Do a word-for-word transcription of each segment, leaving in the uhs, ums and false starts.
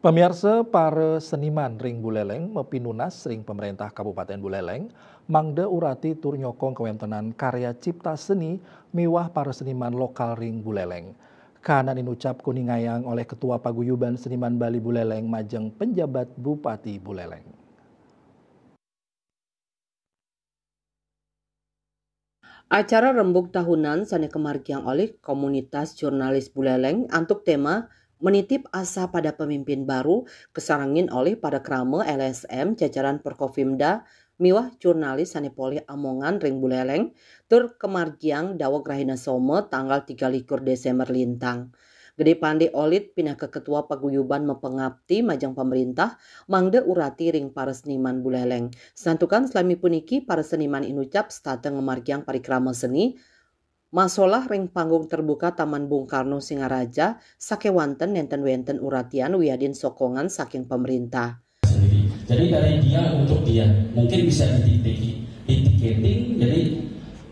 Pamiarsa, para seniman ring Buleleng mapinunas ring Pemerintah Kabupaten Buleleng mangda urati tur nyokong kawéntenan karya cipta seni miwah para seniman lokal ring Buleleng. Kanan inucap kuningayang olih Ketua Paguyuban Seniman Bali Buleleng majeng penjabat Bupati Buleleng. Acara rembug tahunan sane kamargiang olih Komunitas Jurnalis Buleleng antuk tema Menitip Asa pada Pemimpin Baru kasarengin olih parikrama L S M jajaran Perkofimda miwah jurnalis sane polih amongan ring Buleleng tur kamargiang daweg rahina Soma tanggal tiga likur Desember lintang. Gede Pande Olit pinaka Ketua Paguyuban mapangapti majeng pamerintah mangda urati ring para seniman Buleleng. Santukan salami puniki para seniman inucap setata ngamargiang parikrama seni masolah ring panggung terbuka Taman Bung Karno Singaraja sakewanten nenten wenten uratian wiadin sokongan saking pamerintah. Jadi dari dia untuk dia, mungkin bisa ditiketing, jadi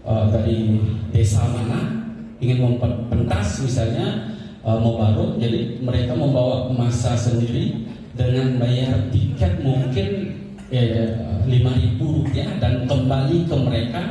uh, dari desa mana ingin mempentas misalnya uh, mau baru, jadi mereka membawa masa sendiri dengan bayar tiket mungkin eh, lima ribu rupiah dan kembali ke mereka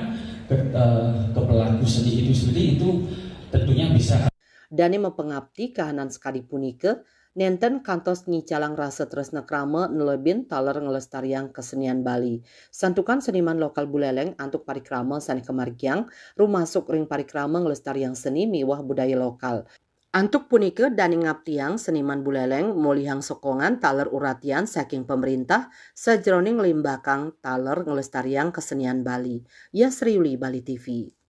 ke, uh, ke pelaku seni itu sendiri, itu tentunya bisa. Dane mapangapti kahanan sakadi punika nenten kantos ngicalang rasa tresna krama nelebin taler nglestariang kesenian Bali. Santukan seniman lokal Buleleng antuk parikrama sane kamargiang rumasuk ring parikrama nglestariang seni miwah budaya lokal. Antuk punika dane ngaptiang seniman Buleleng molihang sokongan taler uratian saking pamerintah sajeroning nglimbakang taler nglestariang kesenian Bali. Yasri Yuli, Bali T V.